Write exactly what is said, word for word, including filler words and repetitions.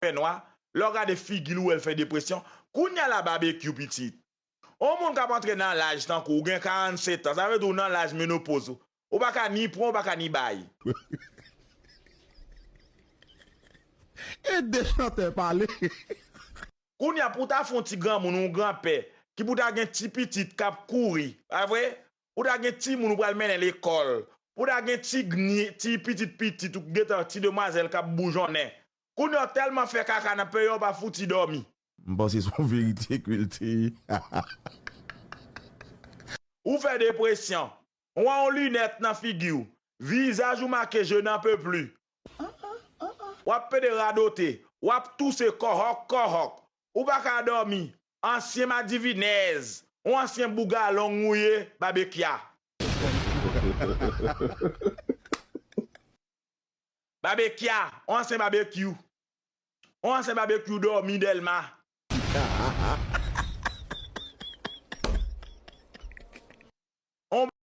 fè nwa, lè w gade figi l ou wè l fè depresyon. Kounye a la Babekyou pitit. On moun k ap antre nan laj tankou w, ou gen karannsetan, sa vle di w nan laj menopoz ou. Ou pa ka ni pran, ou pa ka ni bay. E de chantè pale. Kounye a pou w ta fè yon ti granmoun, yon granpè, ki pou ta gen ti pitit k ap kouri, pa vre? Pou w ta gen timoun ou pral mennen lekòl, pou w ta gen ti gni, ti pitit pitit ou gentan ti demwazèl k ap boujonnen. Kounye a w tèlman fè kaka nan peyi a w pa fouti dòmi. M panse se yon verite ke l te ye. Ou fè depresyon. Ou an yon linèt nan figi w. Vizaj ou make je n'en peux plus. W ap pede radote. W ap touse kòhòk kòhòk. Ou pa ka dòmi. Ansyen madivinèz. Ou ansyen bougalong ou ye, Babekya. Babekya, on ansyen Babekyou. On ansyen Babekyou dòmi Dèlma.